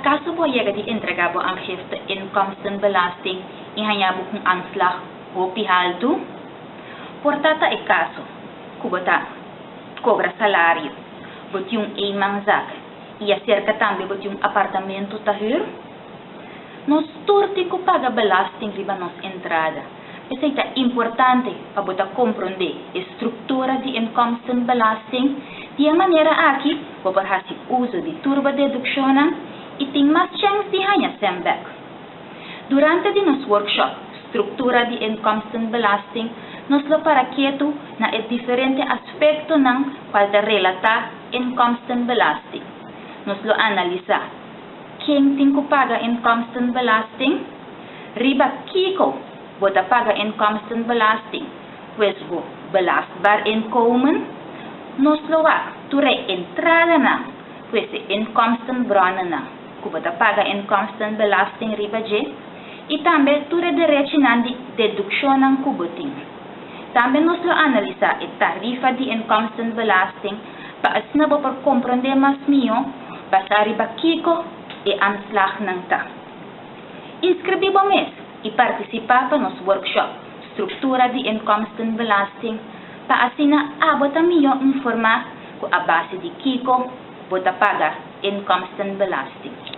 Akaso bo a yega di entregá bo aangifte inkomstenbelasting i haña bo ku un aanslag hopi haltu? Por ta ta e kaso ku bo ta kobra salario, bo tin un eenmanszaak i aserka tambe bo tin un apartamento ta hür? Nos tur tin ku paga belasting riba nos entrada. P'esei ta importante pa bo ta komprondé e struktura di inkomstenbelasting. Di e manera aki bo por hasi uso di tur bo dedukshonnan i tin mas chèns di haña sèn bèk. Durante di nos workshop Struktura di Inkomstenbelasting nos lo para ketu na e diferente aspektonan kual ta relatá inkomstenbelasting. Nos lo analisá ken tin ku paga inkomstenbelasting, riba kiko bo ta paga inkomstenbelasting, pues bo belastbaar inkomen. Nos lo wak tur e entradanan, pues e inkomstenbronnennan ku bo ta paga inkomstenbelasting riba dje, i tambe tur e derechinan di dedukshonnan ku bo tin. Tambe nos lo analisá e tarifa di inkomstenbelasting pa asina bo por komprondé mas mihó basá riba kiko e aanslagnan ta. Inskribí bo mes i partisipá pa nos workshop Struktura di Inkomstenbelasting pa asina abo ta mihó informá ku a base di kiko bo ta paga inkomstenbelasting.